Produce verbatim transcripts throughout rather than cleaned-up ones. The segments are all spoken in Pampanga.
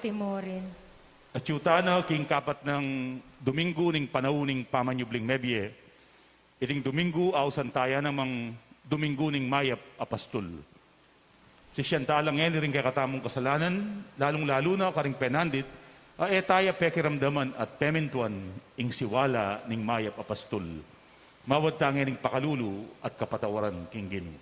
Timorin. Atyu tana king kapatnang Dominggu ning panaun ning pamanyubling mebie. Iting Dominggu, ausan taya namang Dominggu ning Mayap a Pastul. Sisian tala ngeni ring kekatamung kasalanan, lalung-lalu na karing penandit, a e taya pekiramdaman at pemintuan ing siwala ning Mayap a Pastul. Mawad ta ngening pakalulu at kapatawaran king Ginu.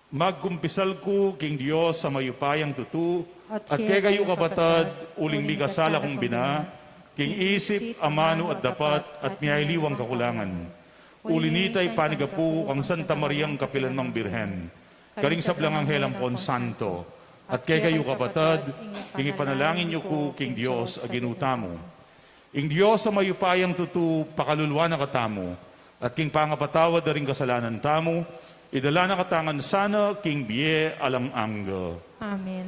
Magkumpisal ku king Dios a mayupayang tutu, at kekayu kapatad, uling mikasala kung bina, king isip, amanu at dapat, at mialiwang kakulangan. Uli nita ipanigapu ku kang Santa Mariang kapilanmang Birhen, karing sablang anghel ampon santo, at kekayu kapatad, ing ipanalangin yu ku king Dios a Ginu tamu. Ing Dios a mayupayang tutu pakaluluan na katamu, at king pangapatawad da ring kasalanan tamu, idala na katamu ngan sana king bie alang angga. Amen.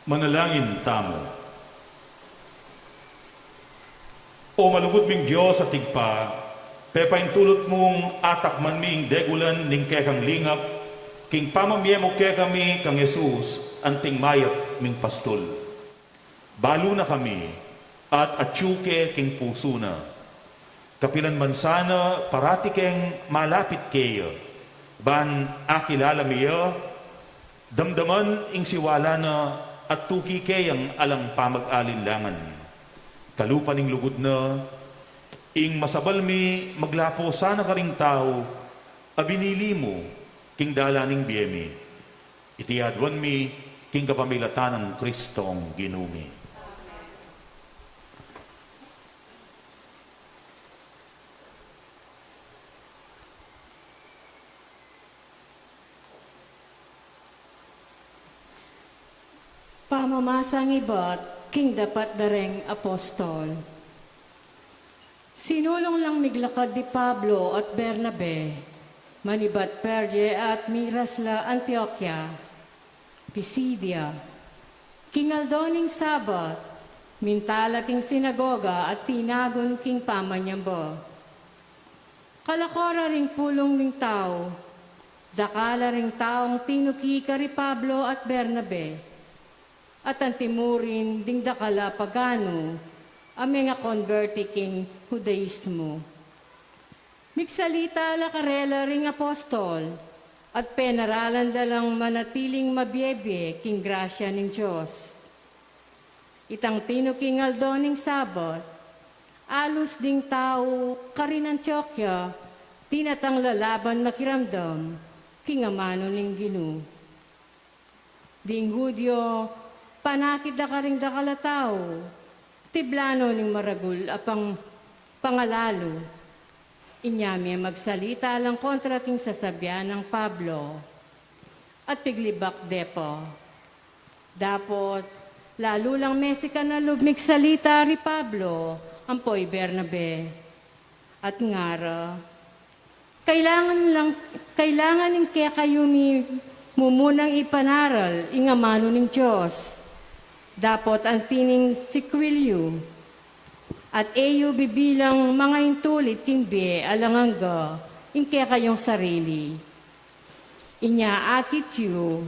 Manalangin tamu. O malugud ming Dios at Ibpa, pepaintulut mung atakman mi ing degulan ning kekang lingap, king pamamie mu kekami kang Jesus, Anting mayap ming pastul. Balu na kami, at atyu ke king pusu na. Kapilan man sana parati keng malapit keya, ban akilala mi ya, damdaman ing siwala na at tuki keyang alang pamag-alinlangan. Kalupa ning lugud na, ing masabal mi maglapo sana karing tau a binili mu king dalan ning bie mi. Iti aduan mi king kapamilatan nang Kristong Ginu mi. Pamamasang ibat king dapat da reng apostol. Sinulung lang miglakad di Pablo at Bernabe, manibat Perge at miras la Antioquia, Pisidia. King aldo ning Sabat, minta la king sinagoga at tinagun king pamanyamba. Kalako ra ring pulung ning tau, dakal la ring taung tinuki kari Pablo at Bernabe, at antimurin ding dakal a paganu a mengakonberti king Judaismo. Migsalita la karela ring apostol, at penaralan da lang manatiling mabie-bie king grasya ning Dios. Itang tinuking aldo ning Sabat, alus ding tau karin Antioquia tinatang la laban makiramdam king amanu ning Ginu. Ding Judio, panakit da karing dakal a tau, tiblan no ning maragul a pang-, pangalalu. Inya mie magsalita lang kontra king sasabian nang Pablo, at piglibak de pa. Dapot, lalu lang mesikan a lub migsalita ri Pablo ampo i Bernabe, at ngara, kailangan lang, kailangan ing kekayu mi mumunang ipanaral ing amanu ning Dios. Dapot anti ning sikwil yu, at e yu bibilang mangaintulit king bie alang angga ing kekayung sarili. Inya akit yu,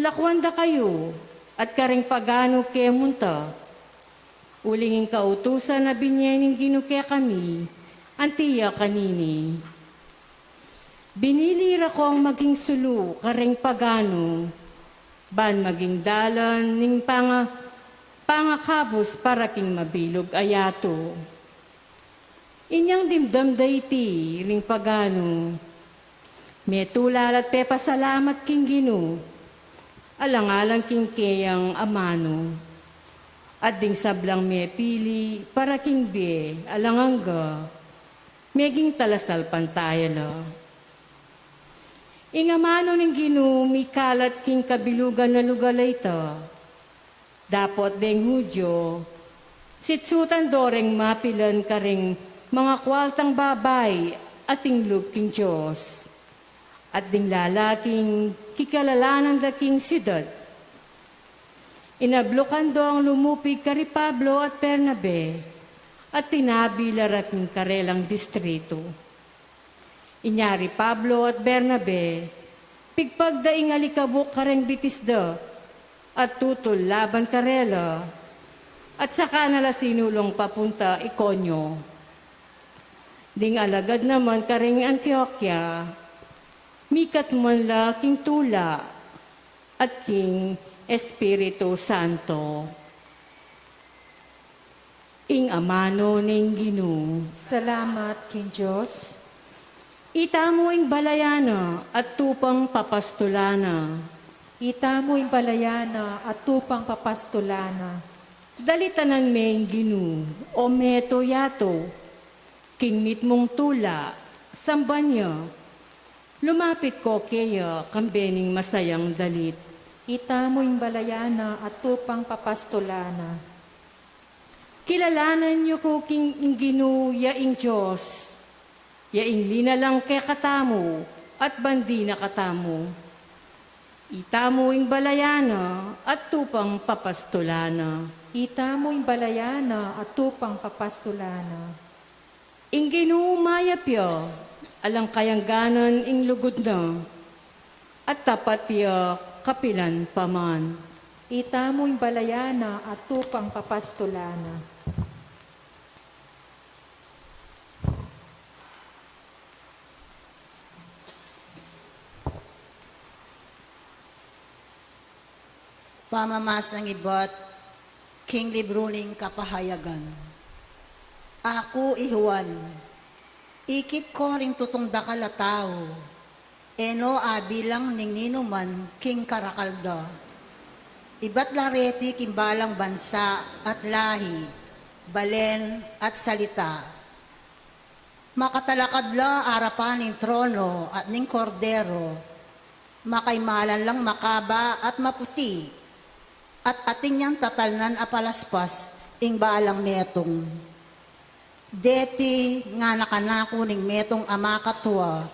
lakuan da kayu, at karing paganu ke munta. Uling ing kautusan a binie ning Ginu kekami, anti ya kanini. Binili ra kong maging sulu karing paganu, ban maging dalan ning panga-, pangakabus para king mabilug a yatu. Inyang dimdam da iti ring paganu, metula la't pepasalamat king Ginu, alang-alang king keyang amanu. At ding sablang mepili para king bie alang angga, meging talasalpantaya la. Ing amanu ning Ginu mikalat king kabilugan a lugal a ita. Dapot deng Judio, sitsutan do reng mapilan karing mangakualtang babai a tinglub king Dios, at ding lalaking kikalalanan da king siudad. Inablukan dong lumupig kari Pablo at Bernabe, at tinabi la ra king karelang distritu. Inya ri Pablo at Bernabe, pigpag da ing alikabuk kareng bitis da, at tutul laban karela, at saka na la sinulung papunta Iconio. Ding alagad naman karing Antioquia, mikatmuan la king tula at king Espiritu Santo. Ing amanu ning Ginu. Salamat king Dios. Itamu ing balayan na at tupang papastulan na. Itamu ing balayan na at tupang papastulan na. Dalitanan me ing Ginu, o meto yatu, king mitmung tula, samban ya. Lumapit ko keya, kambe ning masayang dalit. Itamu ing balayan na at tupang papastulan na. Kilalanan yu ku king ing Ginu ya ing Dios, ya ing linalang kekatamu at bandi na katamu. Itamu ing balayan na at tupang papastulan na. Itamu ing balayan na at tupang papastulan na. Ing Ginu mayap ya, alang kayangganan ing lugud na, at tapat ya Kapilan pa man. Itamu ing balayan na at tupang papastulan na. Pamamasang ibat king libru ning Kapahayagan. Aku i Juan, ikit ko ring tutung dakal a tau, e no abilang ning ninuman king karakal da. Ibat la reti king balang bansa at lahi, balen at salita. Makatalakad la arapan ning trono at ning Kordero, makaimalan lang makaba at maputi, at atin yang tatalnan a palaspas ing balang metung. Deti ngana kanaku ning metung a makatua,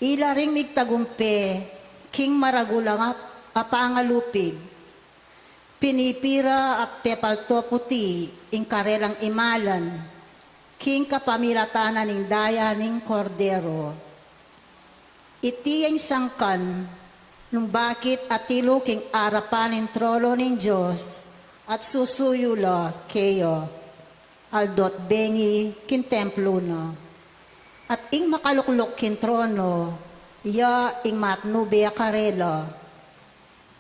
ila ring migtagumpe king maragul a pangalupig. Pinipira at pepalto puti ing karelang imalan, king kapamilatan na ning daya ning Kordero. Iti ya ing sangkan nung bakit atilu king arapan ning trono ning Dios at susuyu la keya, aldo't bengi king templo na. At ing makalukluk king trono, ya ing matnube karela.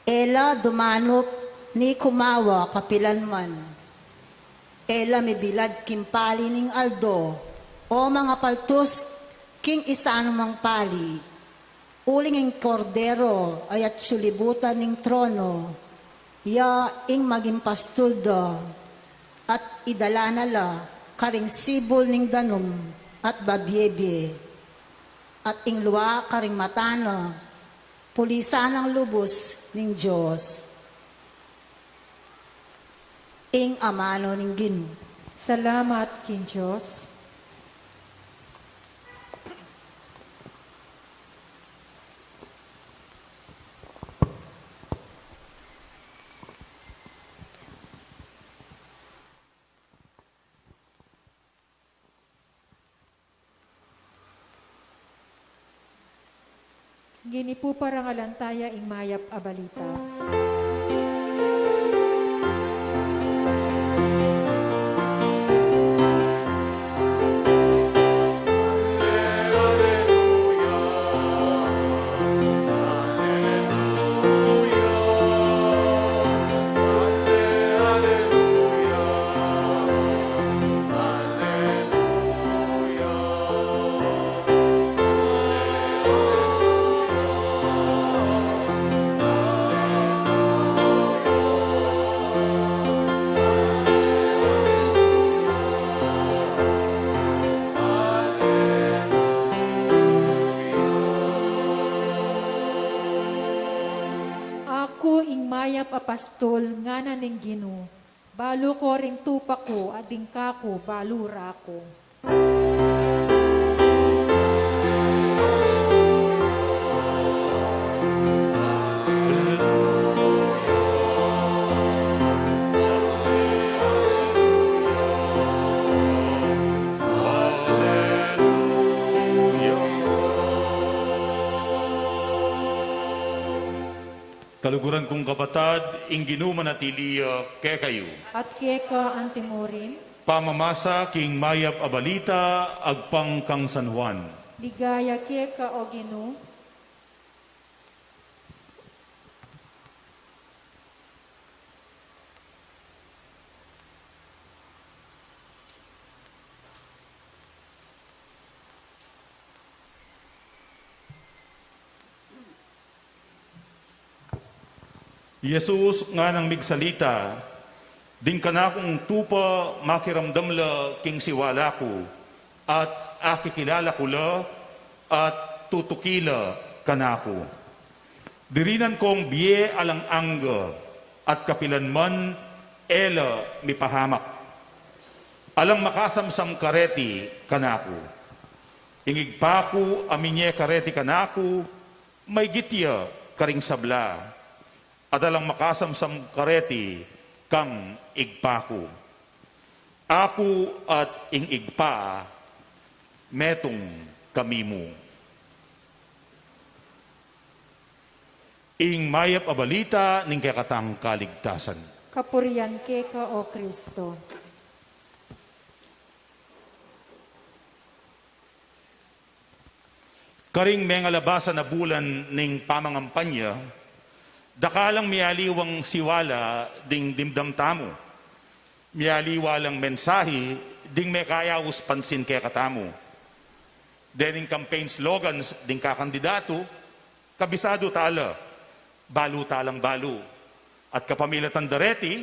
E la dumanup ni kumawa kapilan man. E la mibilad king pali ning aldo, o mangapaltus king isanumang pali. Uling ing Kordero a atsu libutan ning trono, ya ing maging pastul da, at idala na la karing sibul ning danum at babiebie, at ing lua karing mata na, pulisan nang lubus ning Dios. Ing amanu ning Ginu. Salamat king Dios. Ngeni pu parangalan taya ing mayap a balita. Aku ing mayap a pastul, ngana ning Ginu. Balu ko ring tupa ku, at ding kaku balu ra ku. Kaluguran kung kapatad, ing Ginu manatili ya kekayu. At keka antimurin. Pamamasa king mayap a balita agpang kang San Juan. Ligaya keka, O Ginu. I Jesus nganang migsalita, ding kanakung tupa makiramdam la king siwala ku, at akikilala ku la, at tutuki la kanaku. Dirinan kong bie alang angga, at kapilan man e la mipahamak. Alang makasamsam kareti kanaku. Ing Ibpa ku a minye kareti kanaku, maygit ya karing sabla, at alang makasamsam kareti kang Ibpa ku. Aku at ing Ibpa, metung kami mu. Ing mayap a balita ning kekatang kaligtasan. Kapurian keka, O Kristo. Karing mengalabasan a bulan ning pamangampanya, dakalang mialiwang siwala ding dimdam tamu. Mialiwa lang mensahi ding mekayaus pansin kekatamu. Dening campaign slogans ding kakandidatu, kabisadu tala, balu talang balu. At kapamilatan dareti,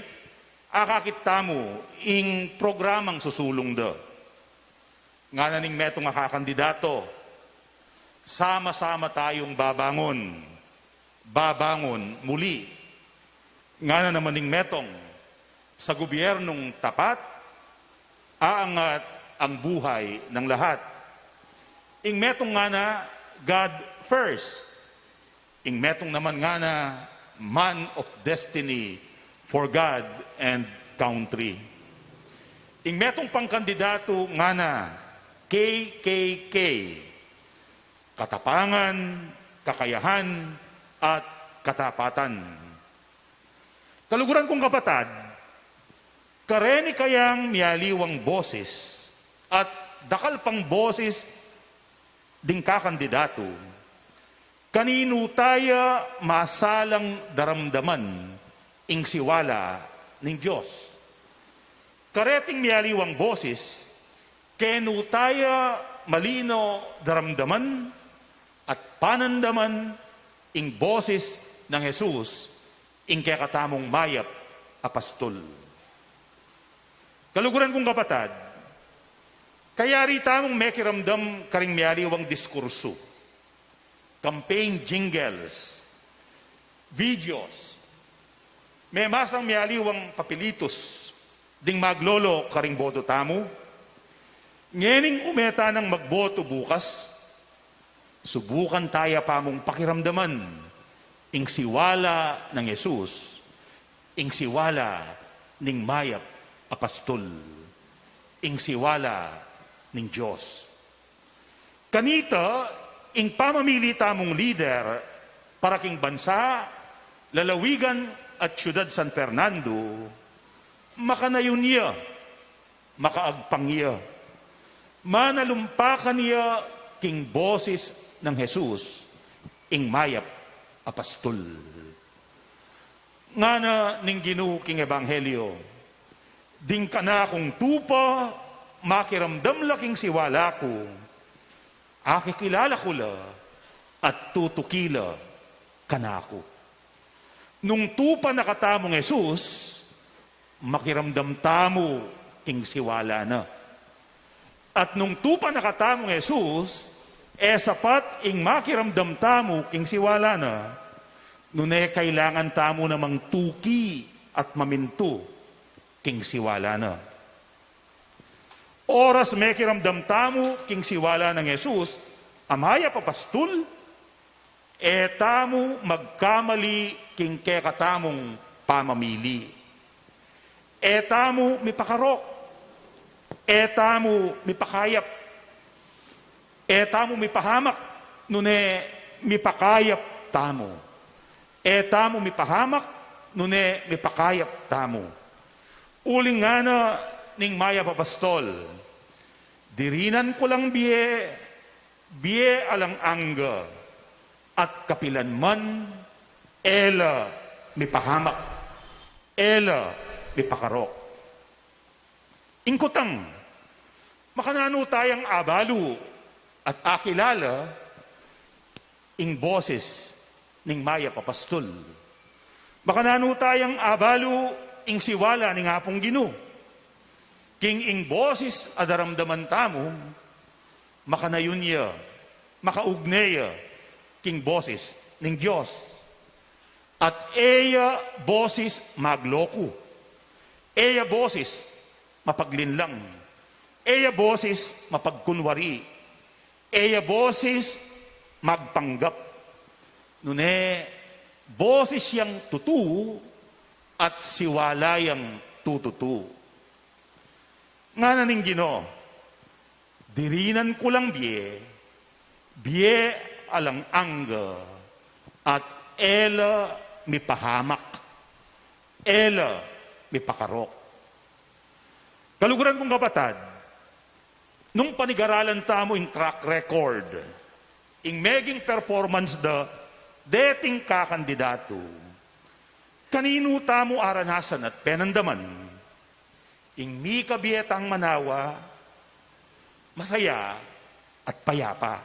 akakit tamu ing programang susulung da. Ngana ning metung a kakandidato, sama-sama tayong babangon, babangon muli. Ngana naman ning metung, sa gobyernong tapat, aangat ang buhay ng lahat. Ing metung ngana, God first. Ing metung naman ngana, man of destiny for God and country. Ing metung pang kandidatu ngana, K K K, katapangan, kakayahan, at katapatan. Kaluguran kung kapatad, kareni kayang mialiwang boses at dakal pang boses ding kakandidatu, kaninu taya masalang daramdaman ing siwala ning Dios? Kareting mialiwang boses, kenu taya malino daramdaman at panandaman ing boses nang Jesus, ing kekatamung mayap a pastul. Kaluguran kung kapatad, kayari tamung mekiramdam karing mialiwang diskursu, campaign jingles, videos, memasang mialiwang papilitus ding maglolo karing boto tamu. Ngening ume tanang magboto bukas, subukan taya pamung pakiramdaman ing siwala nang Jesus, ing siwala ning mayap a pastul, ing siwala ning Dios. Kanita, ing pamamili tamung lider para king bansa, lalawigan at siyudad San Fernando, makanayun ya, makaagpang ya, manalumpakan ya king boses nang Jesus, ing mayap a pastul. Ngana ning Ginu king Ebanghelyo, ding kanakung tupa, makiramdam la king siwala ku, akikilala ku la, at tutuki la kanaku. Nung tupa na katamung Jesus, makiramdam tamu king siwala na. At nung tupa na katamung Jesus, e sapat ing makiramdam tamu king siwala na, nune kailangan tamu namang tuki at mamintu king siwala na. Oras mekiramdam tamu king siwala nang Jesus a mayap a pastul, e tamu magkamali king kekatamung pamamili. E tamu mipakarok. E tamu mipakayap. E tamu mipahamak, nune mipakayap tamu. E tamu mipahamak, nune mipakayap tamu. Uling ngana ning mayap a pastul, dirinan ku lang bie, bie alang angga, at kapilan man, e la mipahamak, e la mipakarok. Ing kutang, makananu tayang abalu at akilala ing boses ning mayap a pastul? Makananu tayang abalu ing siwala ning Apung Ginu? King ing boses a daramdaman tamu, makanayun ya, makaugne ya king boses ning Dios. At e ya boses magloku, e ya boses mapaglinlang, e ya boses mapagkunwari, e ya boses magpanggap. Nune, boses yang tutu at siwala yang tututu. Ngana ning Ginu, dirinan ku lang bie, bie alang angga, at e la mipahamak, e la mipakarok. Kaluguran kung kapatad, nung panigaralan tamu ing track record, ing meging performance da deting kakandidatu, kaninu tamu aranasan at penandaman ing mikabie tang manawa, masaya at payapa?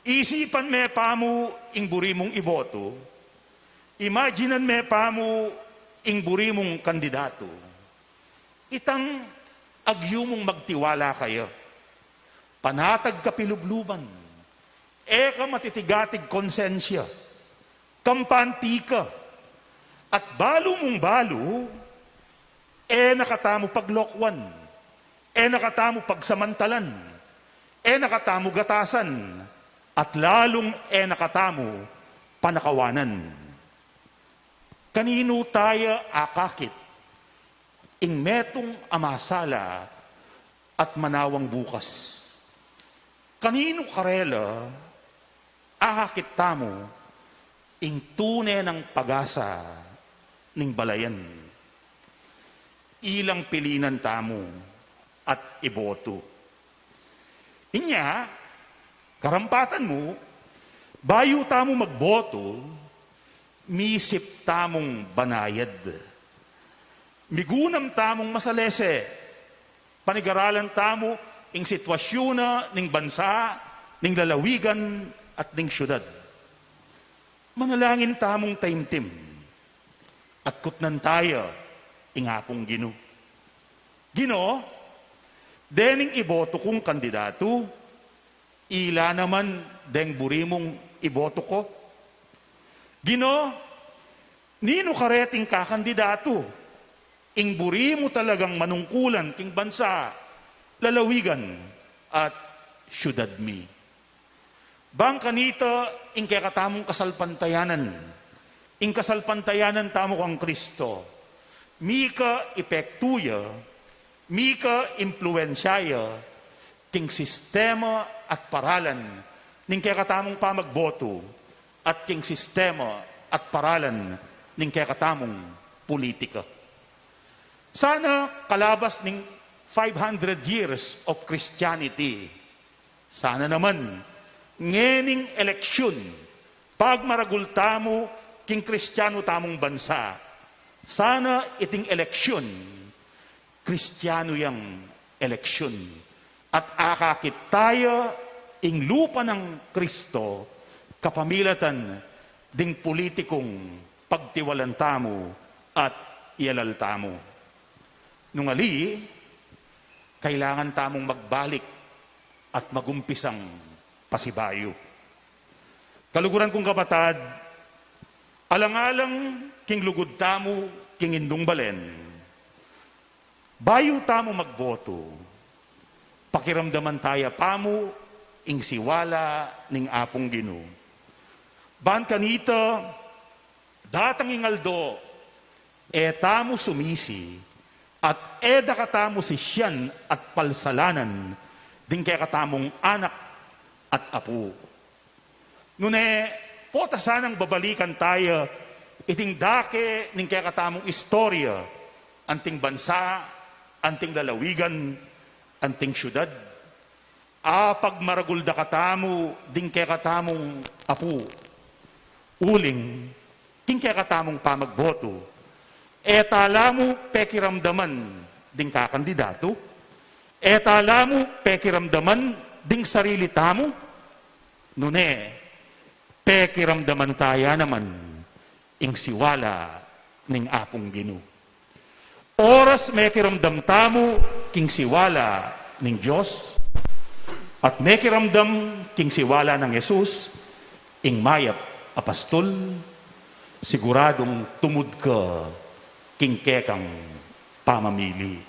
Isipan me pa mu ing buri mung iboto, imaginan me pa mu ing buri mung kandidatu. Itang agyu mung magtiwala kaya, panatag ka pilubluban, e ka matitigatig konsensya, kampante ka, at balu mung balu, e na katamu paglokwan, e na katamu pagsamantalan, e na katamu gatasan, at lalung e na katamu panakawanan. Kaninu taya akakit ing metung a masala at manawang bukas? Kaninu karela akakit tamu ing tune nang pag-asa ning balayan? Ilang pilinan tamu at iboto. Inya, karampatan mu, bayu tamu magboto, misip tamung banayad. Migunam tamung masalese. Panigaralan tamu ing sitwasyun na ning bansa, ning lalawigan, at ning syudad. Manalangin tamung taimtim at kutnan taya ing Apung Ginu. Ginu, dening iboto kung kandidatu, ila naman deng buri mung iboto ku? Ginu, ninu kareting kakandidatu ing buri mu talagang manungkulan king bansa, lalawigan, at syudad mi? Bang kanita ing kekatamung kasalpantayanan, ing kasalpantayanan tamu kang Kristo, mika epektu ya, mika impluwensya ya king sistema at paralan ning kekatamung pamagboto at king sistema at paralan ning kekatamung pulitika. Sana kalabas ning five hundred years of Christianity, sana naman ngening eleksyon, pagmaragul tamu king Kristiyanu tamung bansa, sana iting eleksyon, Kristiyanu yang eleksyon, at akakit taya ing lupa nang Kristo kapamilatan ding politikung pagtiwalan tamu at iyalal tamu. Nung ali, kailangan tamung magbalik at magumpisang pasibayu. Kaluguran kung kapatad, alang-alang king lugud tamu king indung balen, bayu tamu magboto, pakiramdaman taya pa mu ing siwala ning Apung Ginu. Ban kanita, datang ing aldo, e tamu sumisi, at e da katamu sisyan at palsalanan ding kekatamung anak at apu. Nune, pota sanang babalikan taya iting dake ning kekatamung istorya, anting bansa, anting lalawigan, anting syudad. Apagmaragul da katamu ding kekatamung apu. Uling, king kekatamung pamagboto, e ta la mu pekiramdaman ding kakandidatu, e ta la mu pekiramdaman ding sarili tamu, nune, pekiramdaman taya naman ing siwala ning Apung Ginu. Oras mekiramdam tamu king siwala ning Dios, at mekiramdam king siwala nang Jesus, ing mayap a pastul, siguradung tumud ka king kekang pamamili.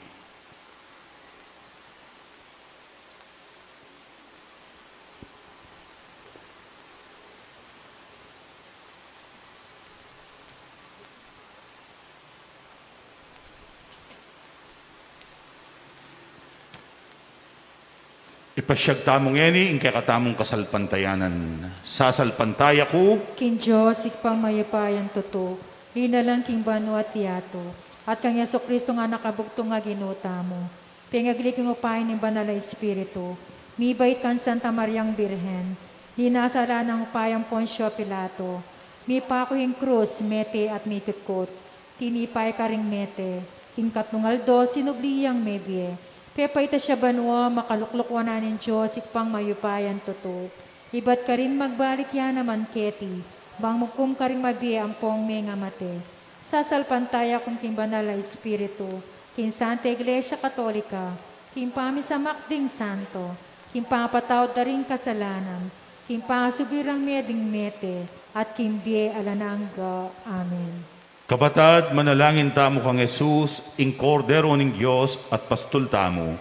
Ipasyag tamu ngeni ing kekatamung kasalpantayanan. Sasalpantaya ku king Dios, Ibpang mayupayang tutu, linalang king banua at yatu, at kang Jesucristo a Anak a bugtung a Ginu tamu, pengagli king upaya ning Banal a Espiritu, mibait kang Santa Mariang Birhen, dinasal alang upayang Poncio Pilato, mipaku king krus, mete at mikutkut, tinipa ya karing mete, king katlung aldo sinubli yang mebie, pepaitas ya banua, makalukluk wanan ning Dios, Ibpang mayupayang tutu. Ibat karin magbalik ya naman keti, bang manghukum karing mabie ampong mengamate. Sasalpantaya kung king Banal a Espiritu, king Santa Iglesia Katolika, king pamisamak ding santo, king pangapatawad da ring kasalanan, king pangasubli rang mie ding mete, at king bie alang angga. Amen. Kapatad, manalangin tamu kang Jesus, ing Kordero ning Dios at Pastul tamu.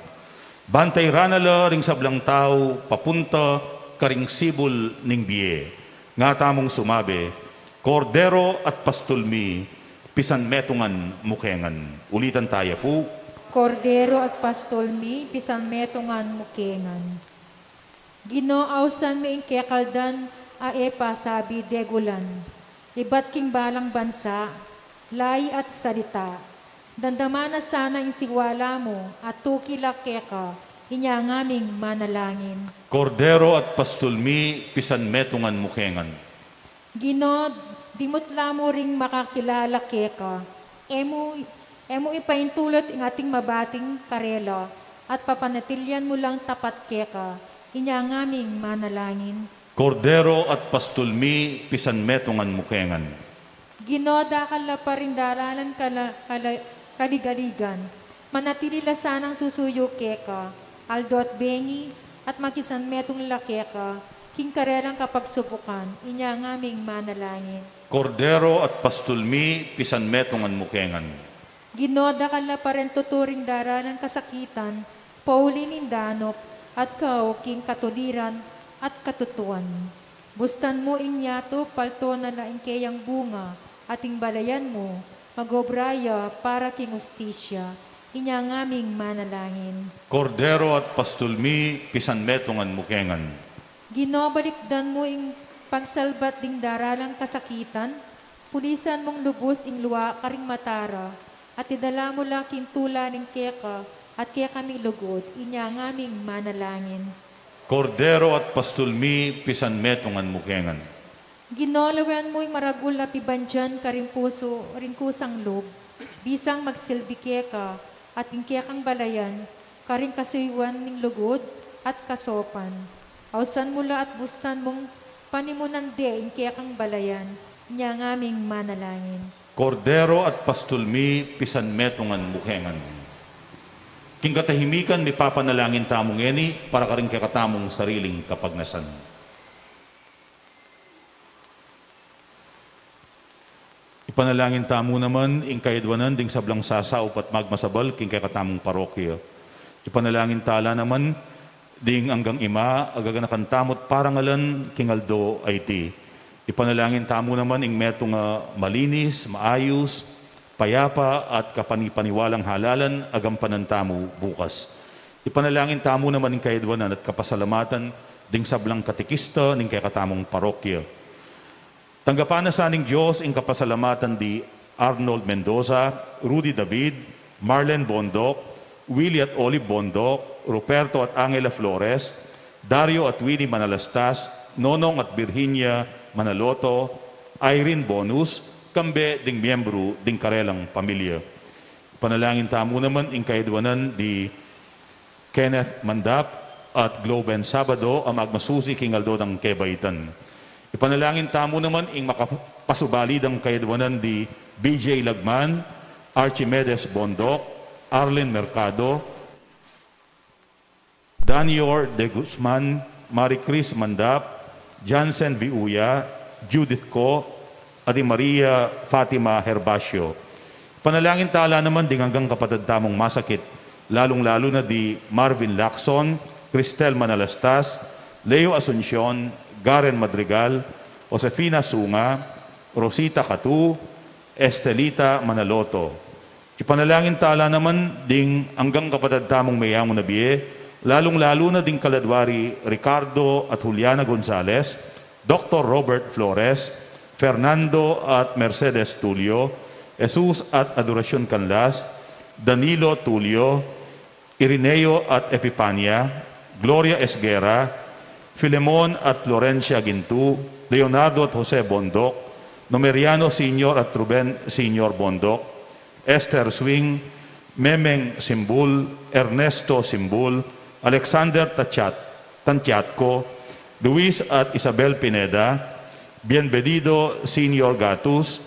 Bantay ra na la ring sablang tau papunta karing sibul ning bie. Nga tamung sumabi, "Kordero at Pastul mi, pisanmetungan mu kengan." Ulitan taya pu. Kordero at Pastul mi, pisanmetungan mu kengan. Ginu, ausan mi ing kekaldan a e pasabi degulan, ibat king balang bansa, layi at salita. Damdaman na sana ing siwala mu, at tuki la keka, inya ngaming manalangin. Kordero at Pastul mi, pisanmetungan mu kengan. Ginu, dimutla mu ring makakilala keka. E mu, e mu ipaintulut ing ating mabating karela, at papanatilian mu lang tapat keka. Inya ngaming manalangin. Kordero at Pastul mi, pisanmetungan mu kengan. Ginu, dakal la pa ring daralan kala-, kala-, kaligaligan. Manatili la sanang susuyu keka, aldo at bengi, at makisanmetung la keka, king karelang kapagsubukan, inya ngaming manalangin. Kordero at Pastul mi, pisanmetungan mu kengan. Ginu, dakal la pa ring tutu ring daralan kasakitan, pauli ning danup, at kau king katuliran at katutuan. Bustan mu ing yatu, palto na la ing keyang bunga, at ing balayan mu, magobra ya para king ustisya. Inya ngaming manalangin. Kordero at Pastul mi, pisanmetungan mu kengan. Ginu, balikdan mu ing pagsalbat ding daralang kasakitan, pulisan mung lubus ing lua karing mata ra, at idala mu la king tula ning keka at kekami lugud, inya ngaming manalangin. Kordero at Pastul mi, pisanmetungan mu kengan. Ginu, lawen mu ing maragul a pibandian karing pusu ring kusang lub, bisang magsilbi keka, at ing kekang balayan, karing kasuyuan ning lugud at kasopan. Ausan mu la at bustan mung panimunan de ing kekang balayan, inya ngaming manalangin. Kordero at Pastul mi, pisanmetungan mu kengan. King katahimikan, mipapanalangin tamu ngeni para karing kekatamung sariling kapagnasan. Ipanalangin tamu naman ing kayadwanan ding sablang sasaup at magmasabal king kekatamung parokya. Ipanalangin tala naman ding anggang ima a gaganakan tamu't parangalan king aldo a iti. Ipanalangin tamu naman ing metung a malinis, maayus, payapa at kapanipaniwalang halalan a gampanan tamu bukas. Ipanalangin tamu naman ing kayadwanan at kapasalamatan ding sablang katekista ning kekatamung parokya. Tanggapan na sa ning Dios ing kapasalamatan di Arnold Mendoza, Rudy David, Marlen Bondoc, Willie at Olive Bondoc, Ruperto at Angela Flores, Dario at Winnie Manalastas, Nonong at Virginia Manaloto, Irene Bonus, kambe ding miyembru ding karelang pamilya. Ipanalangin tamu naman ing kayadwanan di Kenneth Mandap at Globen Sabado a magmasusi king aldo dang kebaitan. Ipanalangin tamu naman ing makapasubali dang kayadwanan di B J Lagman, Archimedes Bondoc, Arlen Mercado, Danior de Guzman, Marie Chris Mandap, Jansen Viuya, Judith Co, at i Maria Fatima Herbacio. Panalangin tala naman ding anggang kapatad tamung masakit, lalung-lalu na di Marvin Lacson, Cristel Manalastas, Leo Asuncion, Garen Madrigal, Josefina Sunga, Rosita Catu, Estelita Manaloto. Ipanalangin tala naman ding anggang kapatad tamung meyangu na bie, Lalung-lalu na ding kaladwa ri Ricardo at Juliana Gonzalez, Doktor Robert Flores, Fernando at Mercedes Tulio, Jesus at Adoracion Canlas, Danilo Tulio, Irineo at Epipania, Gloria Esguerra, Filemon at Florencia Gintu, Leonardo at Jose Bondoc, Numeriano Senior at Ruben Senior Bondoc, Esther Swing, Memeng Simbul, Ernesto Simbul, Alexander Tachat-, Tantiatco, Luis at Isabel Pineda, Bienvenido Senior Gatus,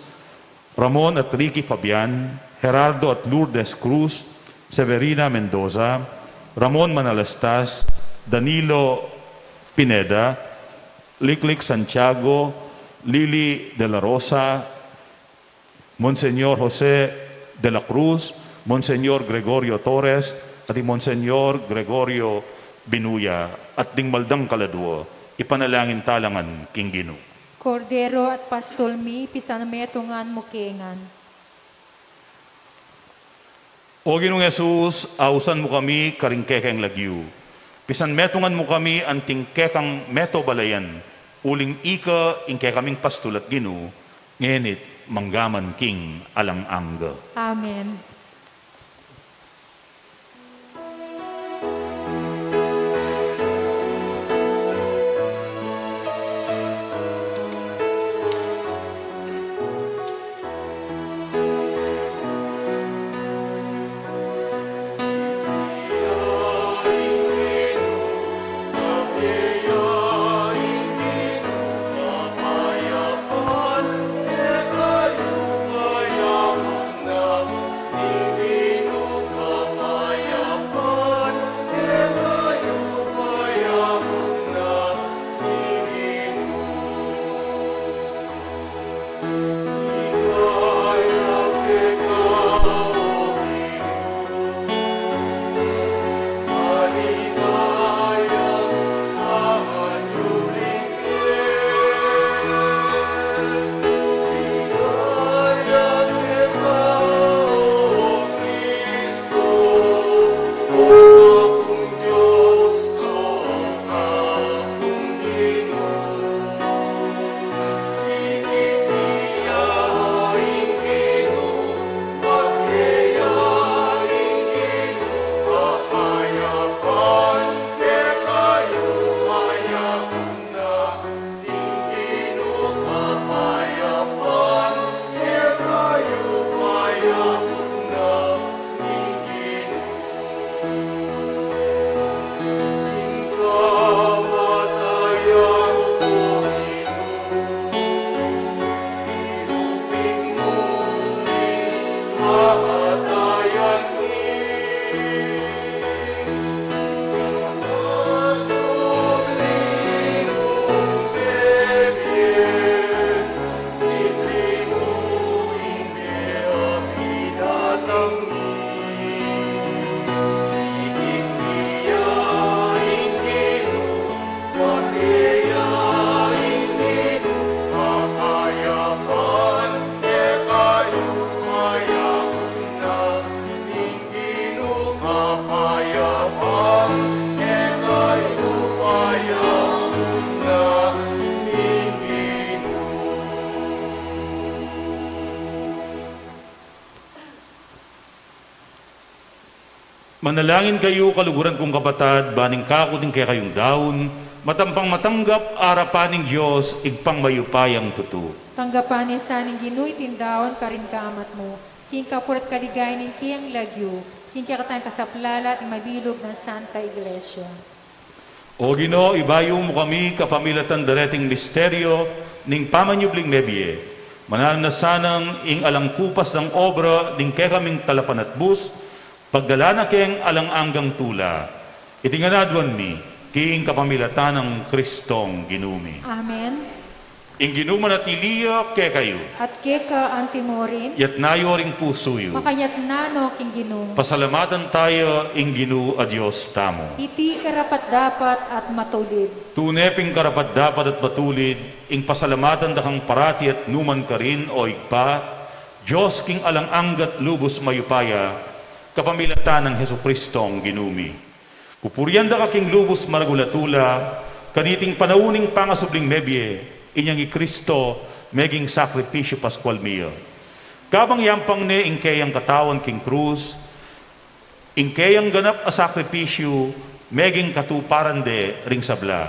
Ramon at Ricky Fabian, Gerardo at Lourdes Cruz, Severina Mendoza, Ramon Manalastas, Danilo Pineda, Liklik Santiago, Lily de la Rosa, Monseñor Jose de la Cruz, Monseñor Gregorio Torres, at i Monseñor Gregorio Binuya, at ding maldang kaladwa, ipanalangin ta la ngan king Ginu. Kordero at Pastul mi, pisan metungan mu ke ngan. O Ginung Jesus, ausan mu kami karing kekeng lagyu. Pisan metungan mu kami anting kekang meto balayan, uling ika ing kekaming Pastul at Ginu, ngeni't manggaman king alang angga. Amen. Manalangin kayu, kaluguran kung kapatad, ban ing kaku ding kekayung daun, matampang matanggap arapan ning Dios, Ibpang mayupayang tutu. Tanggapan na sa ning Ginu iting daun karing gamat mu, king kapurian at kaligayan ning keyang lagyu, king kekatamung kasaplalan at mabilug nang Santa Iglesia. O Ginu, ibayu mu kami kapamilatan da reting misteryu ning pamanyubling mebie. Mananu na sanang ing alang kupas nang obra ning kekaming talapanatbus, pagdalan na keng alang anggang tula. Iti ngan aduan mi, king kapamilatan nang Kristong Ginu mi. Amen. Ing Ginu manatili ya kekayu. At keka anti mu rin. Iyatas yu ring pusu yu. Makayatas no king Ginu. Pasalamatan taya ing Ginu a Dios tamu. Iti karapat-dapat at matulid. Tune pin karapat-dapat at matulid, ing pasalamatan da kang parati at nukarin man, O Ibpa, Dios king alang angga at lubus mayupaya, kapamilatan nang Jesukristong Ginu mi. Pupurian da ka king lubus maragul a tula, kaniting panaun ning pangasubling mebie, inyang i Kristo, meging sakripisyu Paskual mi ya. Kabang yampang ne ing keyang katawan king krus, ing keyang ganap a sakripisyu, meging katuparan de ring sabla.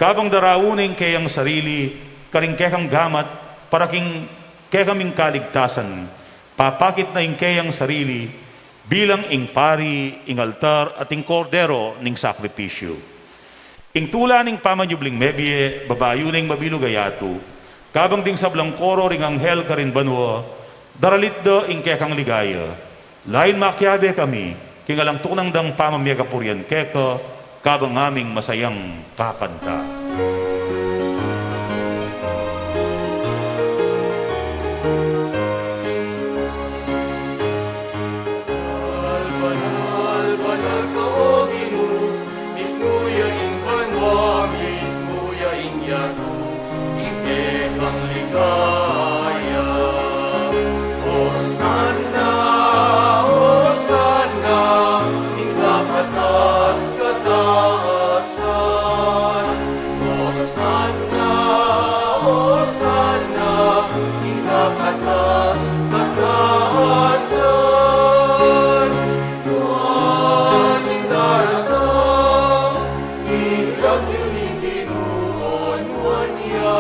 Kabang daraun ne ing keyang sarili, karing kekang gamat, para king kekaming kaligtasan, papakit na ing keyang sarili, bilang ing pari, ing altar, at ing kordero ning sakripisyu. Ing tula ning pamanyubling mebie, babayu na ing mabilug a yatu, kabang ding sablang koro ring anghel karin banua, daralit da ing kekang ligaya. Layun makiabe kami, king alang tuknang dang pamamie kapurian keka, kabang aming masayang kakanta. Banal, banal, banal ka, O Ginu, mitmu ya ing banua, mitmu ya ing yatu, ing kekang ligaya. Hosanna, Hosanna, ing kakatas-katasan. Hosanna, Hosanna, ing kakatas-katasan. Nuan ing daratang, ing lagyu ning Ginu, nuan ya.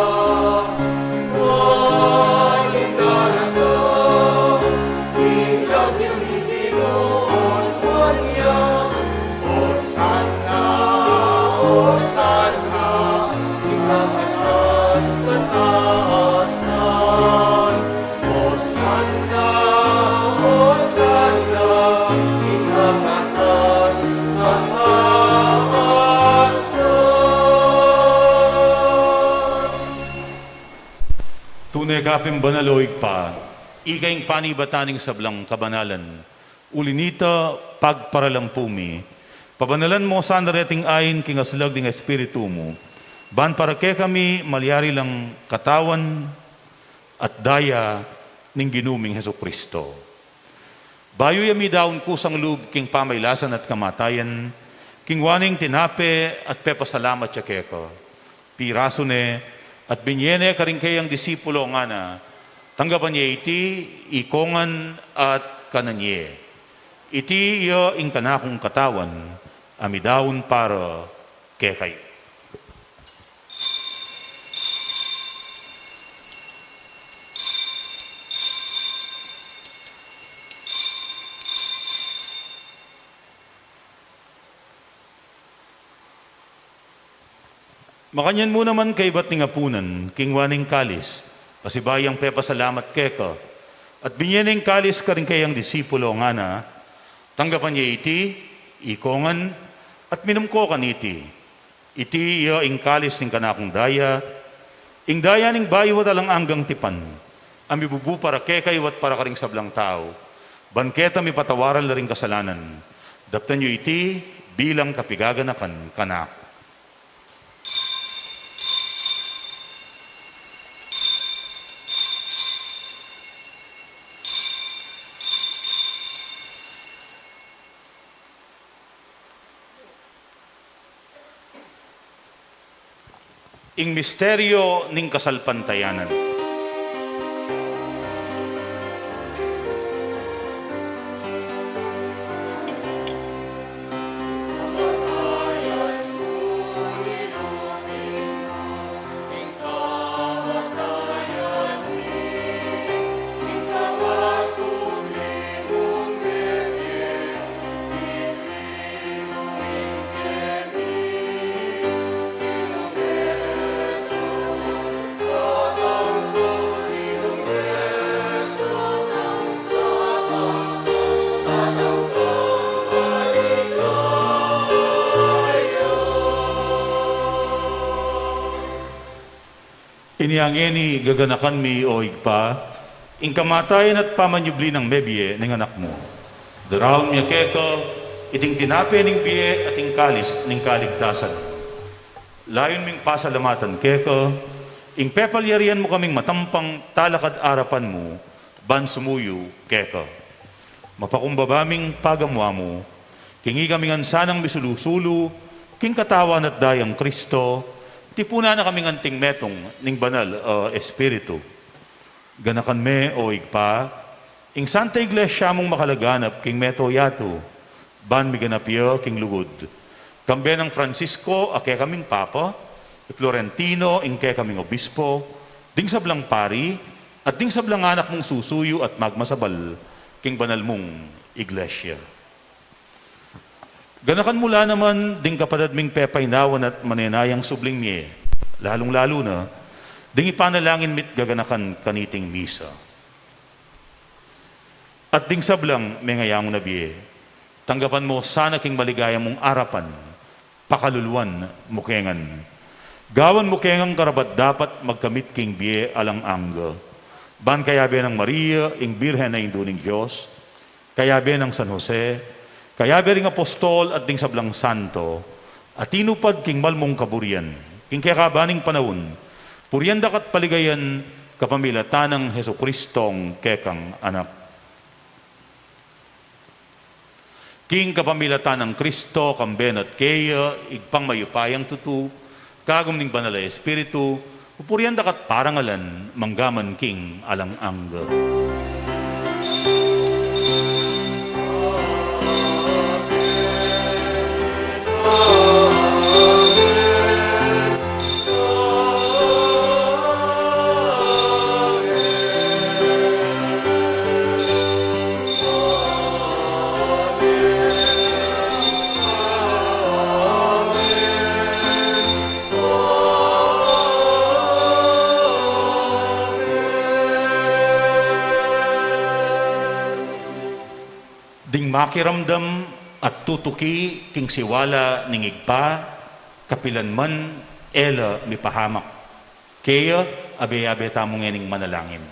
Nuan ing daratang, ing lagyu ning Ginu, nuan ya. Hosanna, Hosanna, ing kakatas-kataasan. Hosanna, Hosanna, ing kakatas-kataasan. Tune ka pin banal, O Ibpa, ika ing panibatan ning sablang kabanalan. Uli nita, pagparalampu mi, pabanalan mo sana reting ain king aslag ning Espiritu mu, ban para kekami malyari lang katawan at daya ning Ginu ming Jesucristo. Bayu ya midaun kusang lub king pamailasan at kamatayan, kingwa ne ing tinape at pepasalamat ya keka. Pirasu ne, at binie ne karing keyang disipulo, ngana, tanggapan ye iti, ikongan at kanan ye. Iti ya ing kanakung katawan, a midaun para kekayu. Makanyan mu naman kaybat ning apunan, kingwa ne ing kalis, pasibayu yang pepasalamat keka, at binie ne ing kalis karing keyang disipulo, ngana, tanggapan ye iti, ikongan, at minum ko kaniti. Iti ya ing kalis ning kanakung daya, ing daya ning bayu at alang anggang tipan, a mibubu para kekayu at para karing sablang tau, ban keta mipatawaran la ring kasalanan. Daptan yu iti bilang kapigaganakan kanaku. Ing misteryo ning kasalpantayanan. Inya ngeni gaganakan mi, O Ibpa, ing kamatayan at pamanyubli nang mebie ning Anak mu. Daraun mi keka iting tinape ning bie at ing kalis ning kaligtasan. Layun ming pasalamatan keka ing pepalyarian mu kaming matampang talakad arapan mu ban sumuyu keka. Mapakumbaba ming pagamu-amu King ikami ngan sanang misulu-sulu king katawan at dayang Kristo, tipunan na kami ngan anting metung ning Banal a Espiritu. Ganakan me, o Ibpa, ing Santa Iglesia mung makalaganap king mabilug a yatu, ban miganap ya king lugud. Kambe nang Francisco a kekaming Papa, i Florentino ing kekaming Obispo, ding sablang pari, at ding sablang anak mung susuyu at magmasabal king banal mung Iglesia. Ganakan mu la naman ding kapatad ming pepainawan at manenayang subling mie, lalung-lalu na ding ipanalangin mi't gaganakan kaniting misa. At ding sablang mengayangu na bie, tanggapan mu sana king maligaya mung arapan, pakaluluan mu ke ngan. Gawan mu ke ngan karapat-dapat magkamit king bie alang angga. Ban kayabe nang Maria, ing Birhen a Indu ning Dios, kayabe nang San Jose, kayabe ring apostol at ding sablang santo, a tinupad king mal mung kaburian, king kekaban ning panaun, purian da ka at paligayan kapamilatan nang Jesucristong kekang Anak. King kapamilatan nang Kristo, kambe na at keya, Ibpang mayupayang tutu, kagum ning Banal a Espiritu, pupurian da ka at parangalan, mangga man king alang angga. Ding makiramdam at tutuki king siwala ning Ibpa, kapilan man e la mipahamak. Kaya, abe-abe tamu ngening manalangin.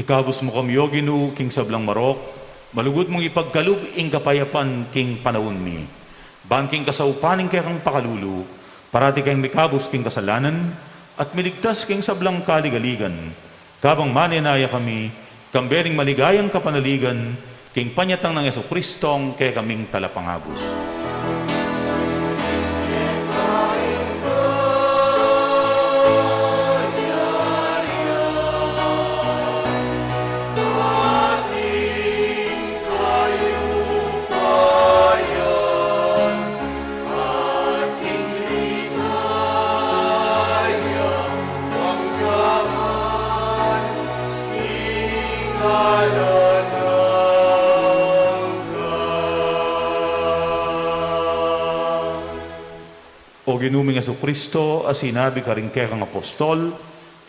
Ikabus mu kami, O Ginu, king sablang marok, malugud mung ipagkalub ing kapayapan king panaun mi. Ban king kasaupan ning kekang pakalulu, parati keng mikabus king kasalanan, at miligtas king sablang kaligaligan, kabang manenaya kami, kambe ning maligayang kapanaligan, king panyatang nang Jesucristong kekaming Talapangabus. O Ginu ming Jesucristo, a sinabi karing kekang apostol,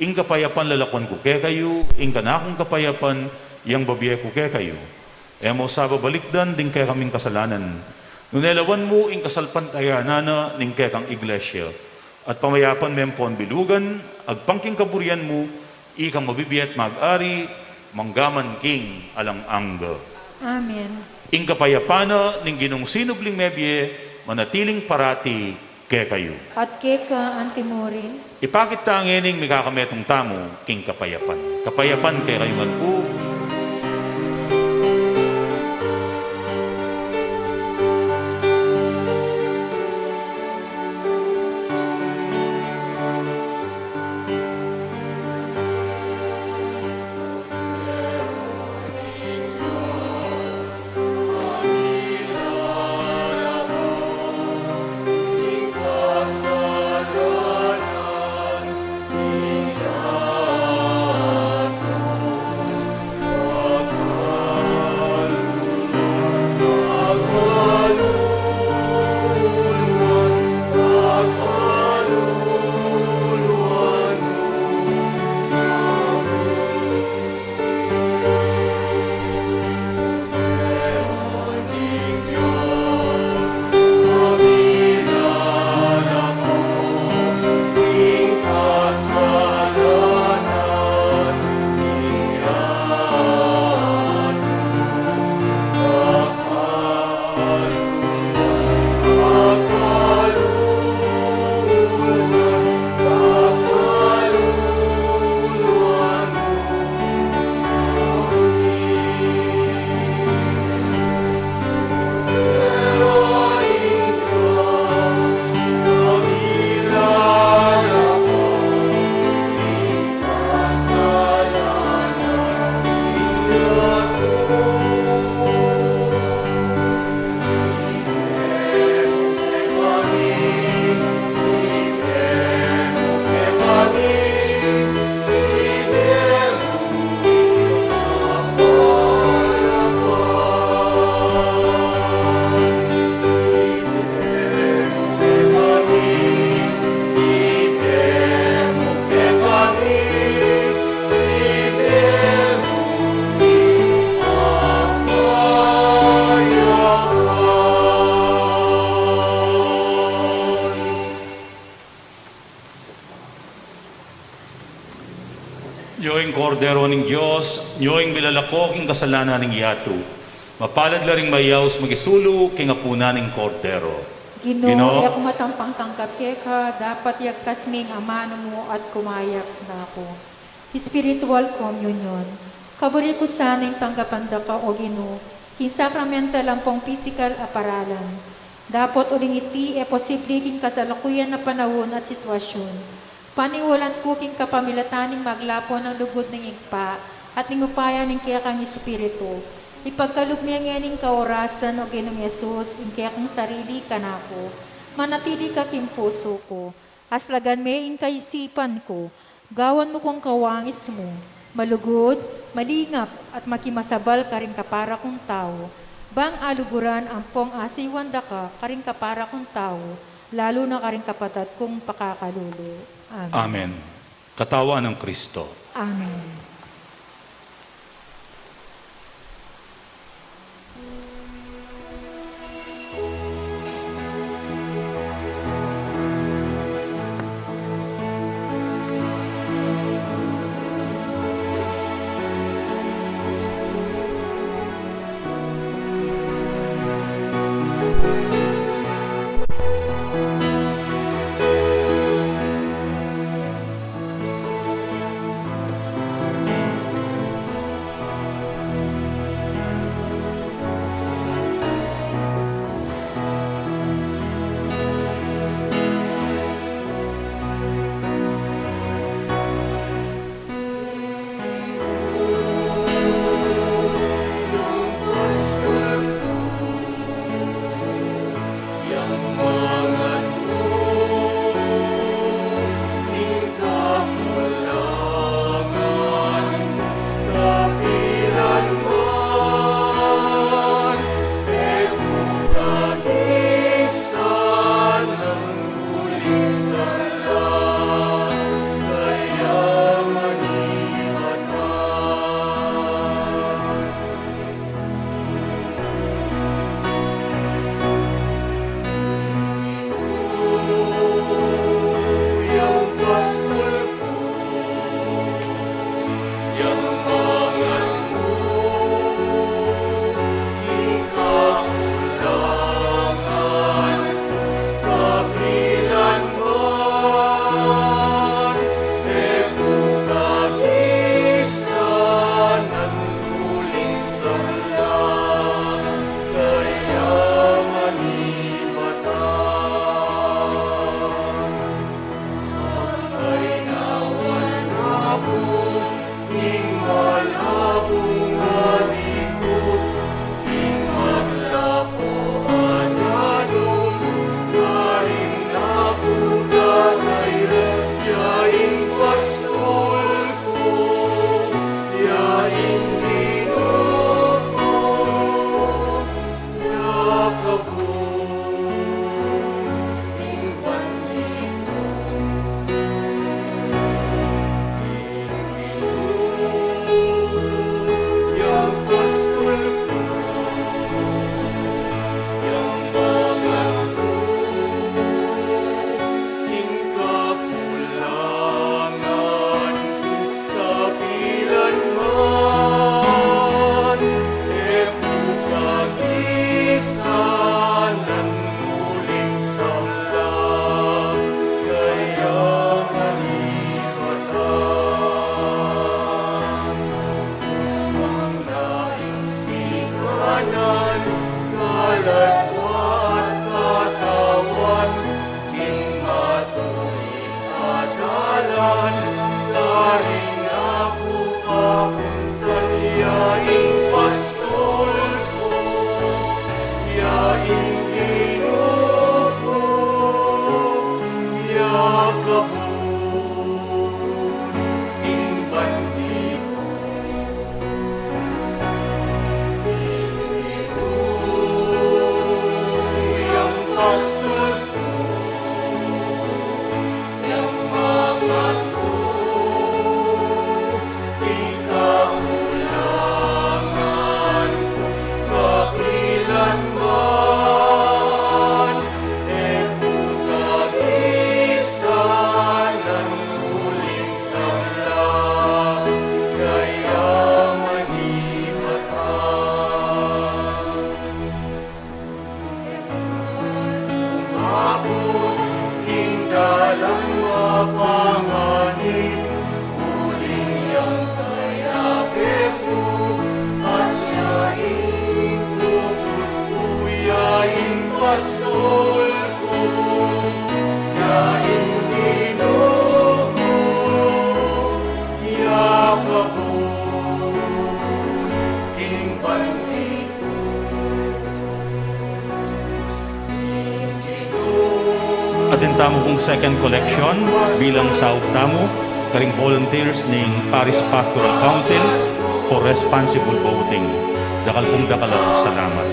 "Ing kapayapan lalakwan ku kekayu, ing kanakung kapayapan yang bibie ku kekayu." E mu sa babalikdan ding kekaming kasalanan, nune lawan mu ing kasalpantayanan na ning kekang iglesia, at pamayapan me ampon bilugan, agpang king kaburian mu, ikang mabibie at mag-ari, manggaman king alang angga. Amen. Ing kapayapan na ning Ginung sinubling mebie, manatiling parati kekayu. At keka antimurin. Ipakit ta ngening mikakametung tamu king kapayapan. Kapayapan kekayu ngan pu. Nyo ing Kordero ning Dios, nyo ing milalako king kasalanan ning yatu. Mapalad la ring mayaus makisulu king apunan ning Kordero. Ginu, Ginu, e ku matampang tanggap keka, dapat yagkas me ing amanu mu at kumayap na ku. Spiritual communion. Kaburi ku sana ing tanggapan da ka, O Ginu, king sakramental ampong pisikal a paralan. Dapot uling iti e posible king kasalukuyan a panaun at sitwasyun. Paniwalan ku king kapamilatan ning maglapun a lugud ning Ibpa at ning upaya ning kekang Espiritu, ipagkalub me ngening kaorasan, O Ginung Jesus, ing kekang sarili kanaku. Manatili ka king pusu ku. Aslagan me ing kaisipan ku, gawan mu kung kawangis mu, malugud, malingap, at makimasabal karing kapara kung tau, bang aluguran ampong asiwan da ka karing kapara kung tau, lalu na karing kapatad kung pakakalulu. Amen. Amen. Katawan nang Kristo. Amen. At katawan king matulik a dalan, karin aku papuntan, ya ing pastul ku, ya ing Ginu ku, ya kabud ing bandi ku. Pastul ku, ya ing Ginu ku, ya kabud ing bandi ku. Atin tamu pung second collection bilang saup tamu karing volunteers ning Parish Pastoral Council for responsible voting. Dakal pung dakal a salamat.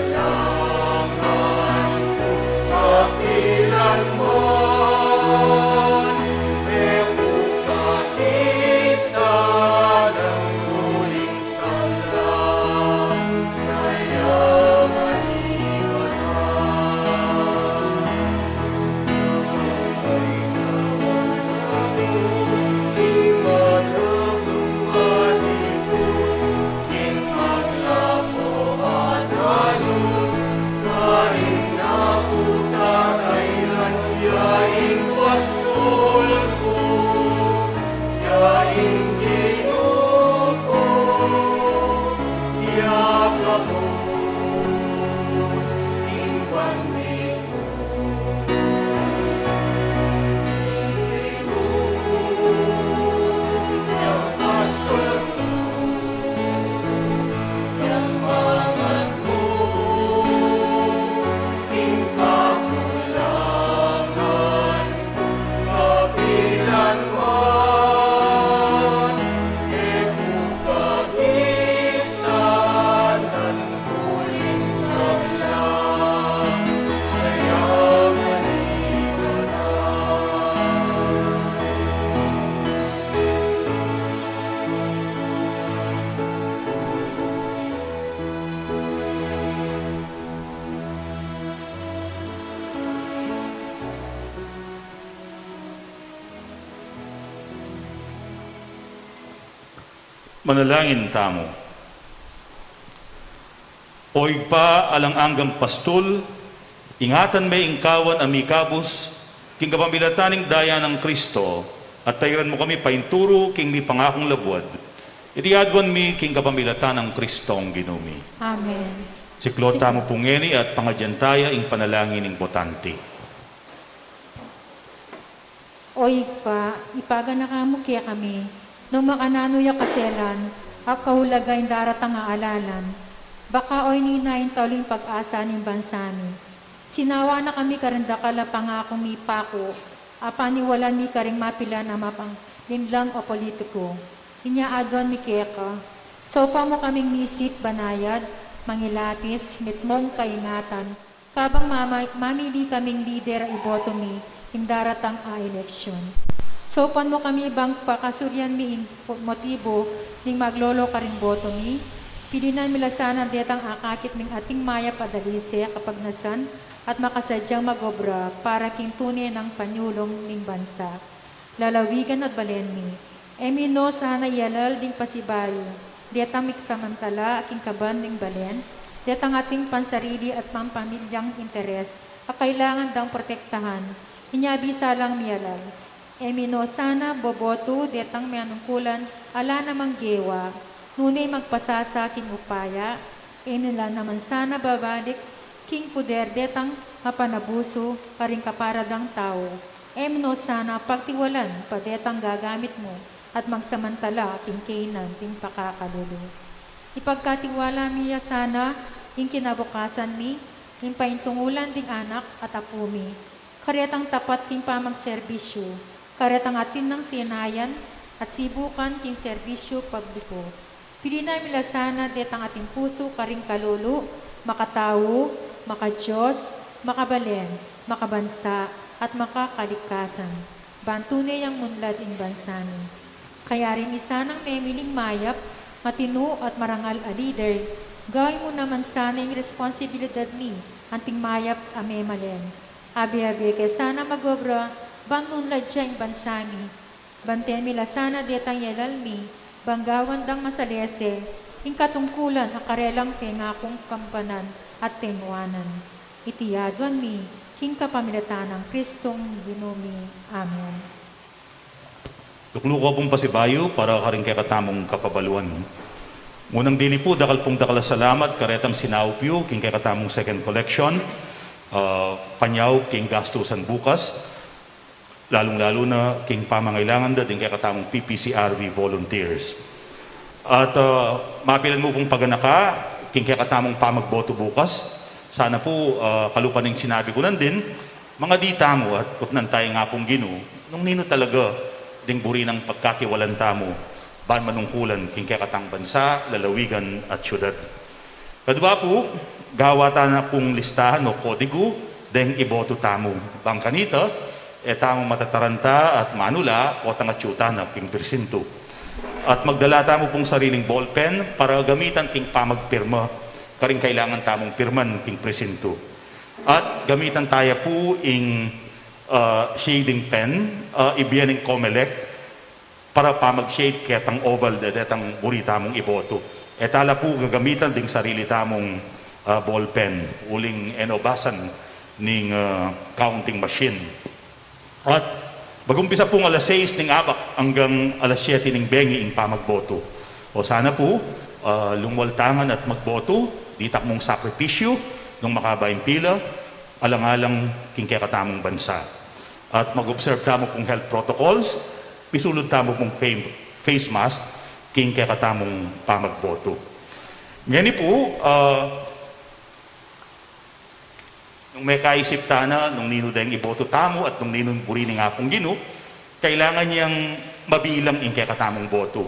Manalangin tamu. O Ibpa, alang anggang pastul, ingatan me ing kawan a mikabus king kapamilatan ning daya nang Kristo, at tairan mu kami painturu king mipangakung labuad. Iti aduan mi king kapamilatan nang Kristong Ginu mi. Amen. Siklaud tamu pu ngeni at pangadyan taya ing panalangin ning botante. O Ibpa, ipaganaka mu kekami nung makananu yang kaselan a kaulaga ing daratang a alalan. Baka oyni na ing tauling pag-asa ning bansa mi. Sinawa na kami karing dakal a pangakung mipaku a paniwalan mi karing mapilan a mapanglinlang a politiku. Inya aduan mi keka, saupan mu kaming misip banayad, mangilatis, mitmung kaingatan, kabang mama-, mamili kaming lider a iboto mi king daratang a eleksyon. Saupan mu kami bang pakasurian mi ing po-, motibu ning maglolo karing boto mi, pilinan mi la sana detang akakit ming ating mayap a dalise, kapagnasan, at makasadyang mag-obra para king tune nang panyulung ning bansa. Lalawigan at balen mi. E mi no sana iyalal ding pasibayu detang miksamantala a king kaban ning balen, detang ating pansarili at pampamilyang interes a kailangan dang protektahan, inya bisa lang miyalal. E mi no sana bobotu detang manungkulan a ala namang gewa, nune magpasasa king upaya, e mi la naman sana babalik King puder detang mapanabusu karing kapara dang tau, e mu no sana pagtiwalan pa detang gagamit mu at magsamantala king kainan ding pakakalulu. Ipagkatiwala mi ya sana ing kinabukasan mi, ing paintungulan ding anak at apu mi, karetang tapat king pamagserbisyu, karetang atin nang sinayan at sibukan king serbisyu publiku. Pilinan mi la sana detang ating pusu karing kalulu, makatau, makaDios, makabalen, makabansa, at makakalikasan. Ban tune yang munlad ing bansa mi. Kaya rin isa nang memiling mayap, matinu at marangal a lider, gawi mu naman sana ing responsibilidad mi, anting mayap a memalen. Abe-abe ke sana magobra, ban munlad ya ing bansa mi. Banten mi la sana detang yalal mi, ban gawan dang masalese ing katungkulan a karelang pengakung kampanan at tengwanan. Iti aduan mi, king kapamilatan nang Kristong Ginu mi. Amen. Tuklu ku pung pasibayu para karing kekatamung kapabaluan. Ngunang dili pu, dakal pung dakal a salamat karetang sinaup yu king kekatamung second collection, ah, panyaup king gastusan bukas, lalung-lalu na king pamangailangan da ding kekatamung P P C R V volunteers. At, ah, mapilan mu pung paganaka king kekatamung pamagbotu bukas. Sana pu, ah, kalupa ning sinabi ku nandin, mangadi tamu at kutnan taya ing Apung Ginu nung ninu talaga ding buri nang pagkatiwalan tamu ban manungkulan king kekatang bansa, lalawigan at syudad. Kadua pu, gawa tana pung listahan o kodigu deng ibotu tamu. Bang kanita, e tamu matataranta at manula potang atyu tana king presintu. At magdala tamu pung sariling ballpen para gamitan king pamagpirma karing kailangan tamung pirman king presintu. At gamitan taya pu ing, ah, shading pen, ah, ibie ning Comelec para pamag-shade ketang oval de detang buri tamung ibotu. E ta la pu gagamitan ding sarili tamung, ah, ballpen uling e no basan ning, ah, counting machine. At magumpisa pung alas sais ning abak anggang alas siyete ning bengi ing pamagbotu. O sana pu, ah, lumual tangan at magbotu, ditak mung sakripisyu nung makaba ing pila, alang-alang king kekatamung bansa. At mag-observe tamu pung health protocols, misulud tamu pung fa-, face mask king kekatamung pamagbotu. Ngeni pu, ah, nung mekaisip tana nung ninu deng ibotu tamu at nung ninu ing buri ning Apung Ginu, kailangan yang mabilang ing kekatamung botu.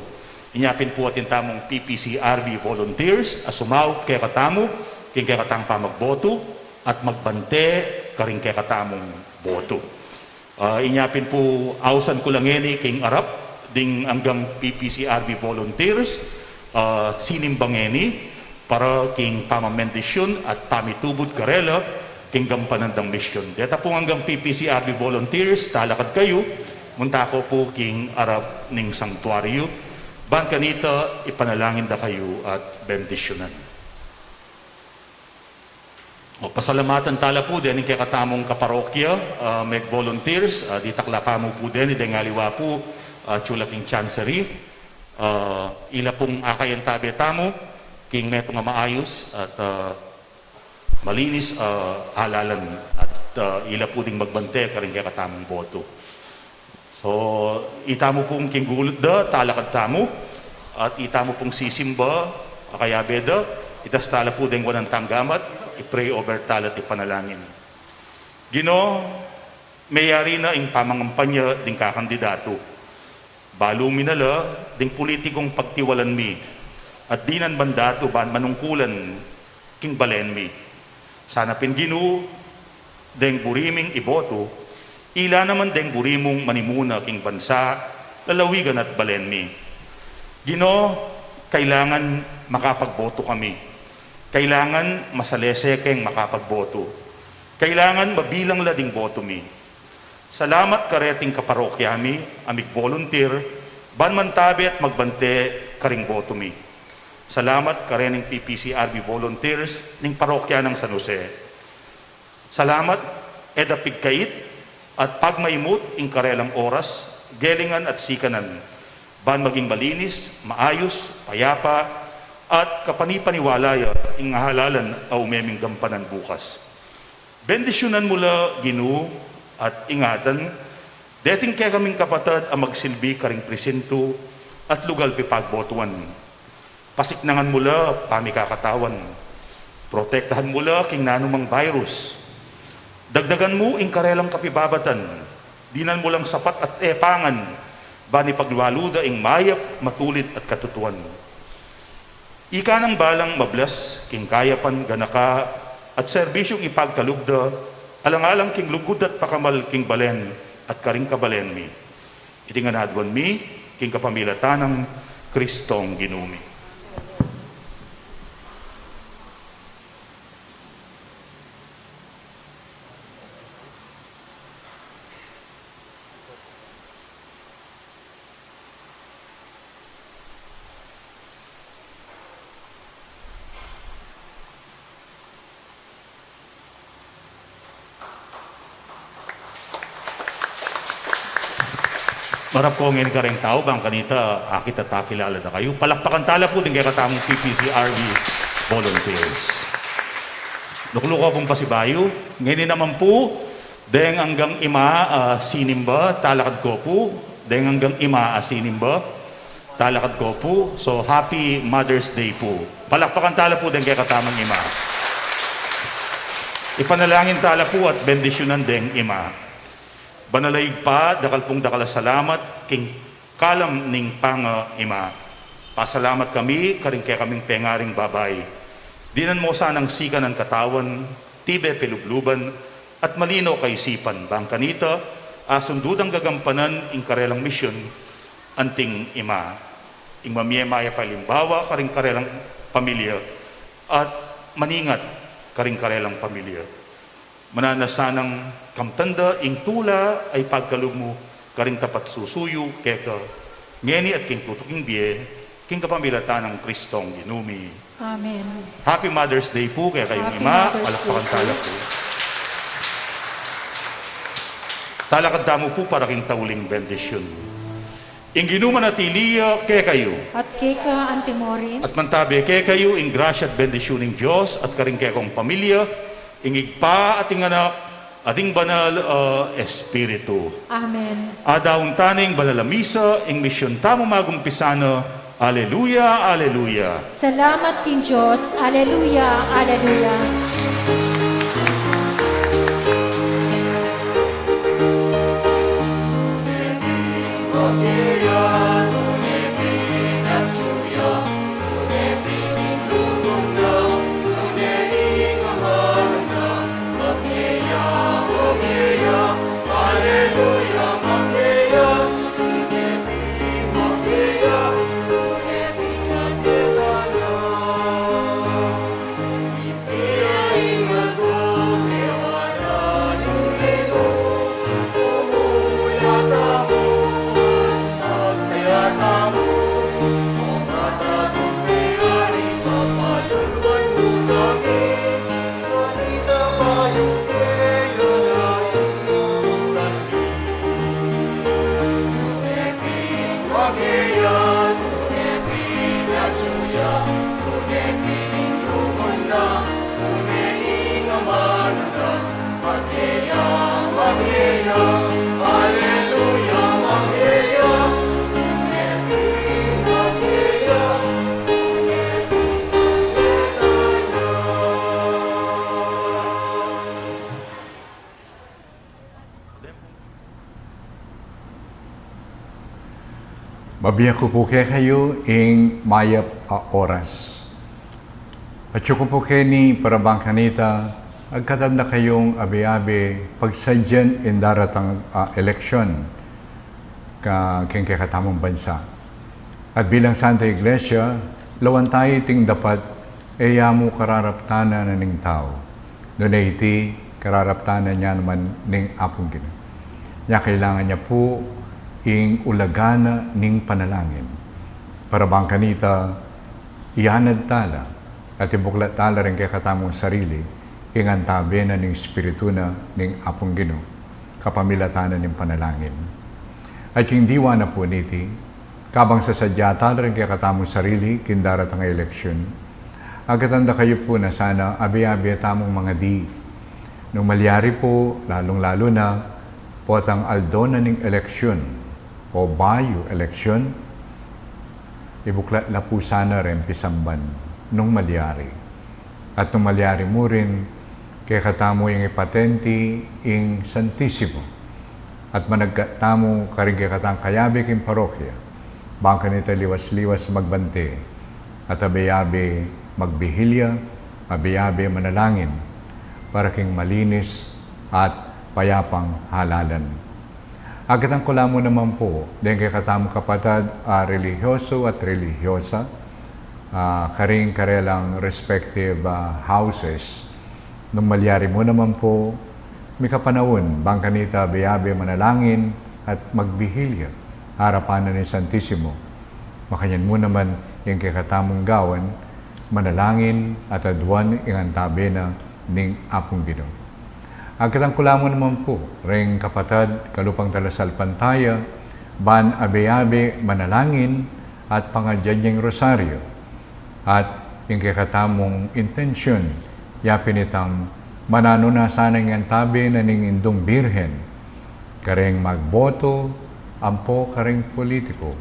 Inya pin pu atin tamung P P C R V volunteers a sumaup kekatamu king kekatang pamagbotu at magbante karing kekatamung botu. Ah, inya pin pu, ausan ku la ngeni king arap ding anggang P P C R V volunteers, ah, sinimba ngeni para king pamamendisyun at pamitubud karela king gampanan dang misyun. Deta pung anggang P P C R V volunteers, talakad kayu, munta ko pu king arap ning sangtuaryu, ban kanita ipanalangin da kayu at bendisyunan. O, pasalamatan ta la pu deni kekatamung kaparokya, ah, meg-volunteers, ah, ditak la pamu pu deni deng aliwa pu, ah, atyu la king chancery. Ah, ila pung akayan tabe tamu king metung a maayus at, ah, malinis, ah, alalan at, ah, ila pu ding magbante karing kekatamung botu. So, itamu pung king gulut da, talakad tamu, at itamu pung sisimba, a kayabe da, itas ta la pu deng wanan tang gamat, i-pray over ta la at ipanalangin. Ginu, meyari na ing pamangampanya ding kakandidatu. Balu mi na la ding politikung pagtiwalan mi, at dinan mandatu ban manungkulan king balen mi. Sana pin Ginu, deng buri ming ibotu, ila naman deng buri mung manimuna king bansa, lalawigan at balen mi. Ginu, kailangan makapagbotu kami. Kailangan masalese keng makapagbotu. Kailangan mabilang la ding botu mi. Salamat kareting kaparokya mi a mig-volunteer ban mantabe at magbante karing botu mi. Salamat karening P P C R V volunteers ning parokya nang San Jose. Salamat, e da pigkait at pagmaimut ing karelang oras, gelingan at sikanan ban maging malinis, maayus, payapa, At kapanipaniwala ya ing halalan a umeming gampanan bukas. Bendisyunan mu la, Ginu, at ingatan deting kekaming kapatad a magsilbi karing presintu at lugal pipagbotuan. Pasiknangan mu la pamikakatawan. Protektahan mu la king nanumang virus. Dagdagan mu ing karelang kapibabatan. Dinan mu lang sapat at epangan, ban ipaglualu da ing mayap, matulid at katutuan. Ika nang balang mablas king kayapan, ganaka, at serbisyung ipagkalub da, alang-alang king lugud at pakamal king balen at karing kabalen mi. Iti ngan aduan mi king kapamilatan nang Kristong Ginu mi. Marap ko ngeni kareng tau, bang kanita akit at akilala da kayu. Palakpakan tala pu ding kekatamung P P C R V volunteers. Lukluku pung pasibayu, ngeni naman pu, deng anggang ima a sinimba, talakad ko pu. Deng anggang ima a sinimba, talakad ko pu. So, happy Mother's Day pu. Palakpakan tala pu deng kekatamung ima. Ipanalangin tala pu at bendisyunan deng ima. Banal a Ibpa, dakal pung dakal a salamat king kalam ning pangaima. Pasalamat kami karing kekaming pengaring babai. Dinan mo sanang sikanan katawan, tibe pilubluban, at malino kaisipan, bang kanita asundu dang gagampanan ing karelang misyun anting ima. Ing mamie mayap a alimbawa karing karelang pamilya at maningat karing karelang pamilya. Mananu na sanang kamtan da ing tula a ipagkalub mu karing tapat susuyu keka, ngeni at king tutuking bie, king kapamilatan nang Kristong Ginu mi. Amen. Happy Mother's Day pu kekayung ima. Palakpakan tala pu. Talakad tamu pu para king tauling bendisyun. Ing Ginu manatili ya kekayu. At keka anti mo rin. At mantabe kekayu ing grasya at bendisyun ning Dios at karing kekong pamilya, ing Ibpa at ing Anak at ing Banal a Espiritu. Amen. Adaun ta na ing banal a misa, ing misyun tamu magumpisa na. Aleluya, aleluya. Salamat king Dios. Aleluya, aleluya. Mabie ku pu kekayu ing mayap a oras. Atyu ku pu keni para bang kanita agkatan da kayung abe-abe pagsadyan ing daratang, ah, eleksyon ka, king kekatamung bansa. At bilang Santa Iglesia, lawan taya iting dapat, e ya mu kararaptanan na ning tau, nune iti kararaptanan ya naman ning Apung Ginu. Nya kailangan ya pu ing ulagan na ning panalangin. Para bang kanita, iyanad tala at ibuklat tala ring kekatamung sarili king antabe na ning Espiritu na ning Apung Ginu, kapamilatan na ning panalangin. At king diwa na pu niti, Kabang sasadya tala ring kekatamung sarili king daratang a eleksyun, agyatan da kayu pu na sana abe-abe tamung mangadi. Nung malyari pu, lalung-lalu na potang aldo na ning eleksyun o bayu eleksyun, ibuklat la pu sana reng pisamban nung malyari. At nung malyari mu rin, kekatamu ing ipatenti ing Santisimo. At managkat tamu karing kekatang kayabe king parokya, bang kanita liwas-liwas magbante, at abe-abe magbihilya, abe-abe manalangin, para king malinis at payapang halalan. Agyatan ku la mu naman pu deng kekatamung kapatad a relihiyoso at relihiyosa, ah, karing karelang respective, ah, houses. Nung malyari mu naman pu, mikapanaun bang kanita abe-abe manalangin at magbihilya arapan na ning Santisimo. Makanyan mu naman ing kekatamung gawan, manalangin at aduan ing antabe na ning Apung Ginu. Agyatan ku la mu naman pu reng kapatad kalupang talasalpantaya, ban abe-abe manalangin at pangadyan ya ing rosaryo. At ing kekatamung intensyun, ya pin itang mananu na sana ing antabe na ning Indung Birhen, kareng magboto ampo kareng politiku,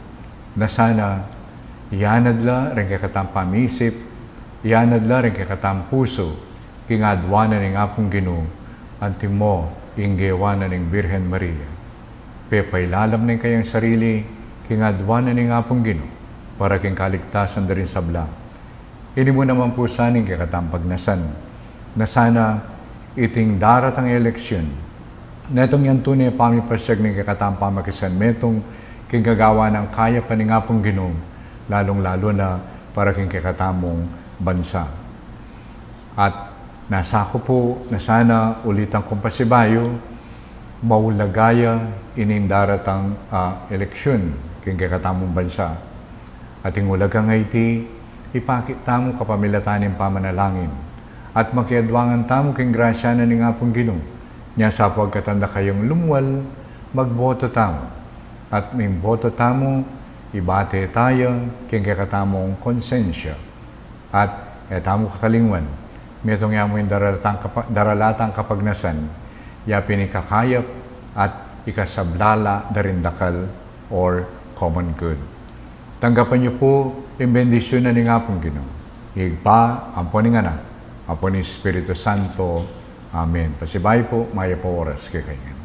na sana iyanad la reng kekatang pamisip, iyanad la reng kekatang pusu, king aduan na ning Apung Ginu, antimo ing gewa na ning Birhen Maria. Pepailalam na ing kayang sarili king aduan na ning Apung Ginu, para king kaligtasan da ring sabla. Ini mu naman pu sana ing kekatang pagnasan, na sana iting daratang a eleksyun, netung yang tune pamipasyag ning kekatang pamakisan metung king gagawan nang kayapan ning Apung Ginu, lalung-lalu na para king kekatamung bansa. At nasa ku pu na sana ulitan kung pasibayu, maulaga ya ining daratang, ah, eleksyun king kekatamung bansa. At ing ulagang a iti, ipakit tamu kapamilatan ning pamanalangin, at makiadwangan tamu king grasya na ning Apung Ginu. Nya sapagkat anda kayung lumwal, magboto tamu. At ing boto tamu, ibate taya king kekatamung konsensya. At e tamu kakalingwan, metung ya mu ing daralatang kapa-, daralatang kapagnasan, ya pin ikakayap at ikasabla la da ring dakal or common good. Tanggapan yu pu ing bendisyun na ning Apung Ginu, Ibpa, ampo ning Anak, ampo ning Espiritu Santo. Amen. Pasibayu pu, mayap a oras kekayu.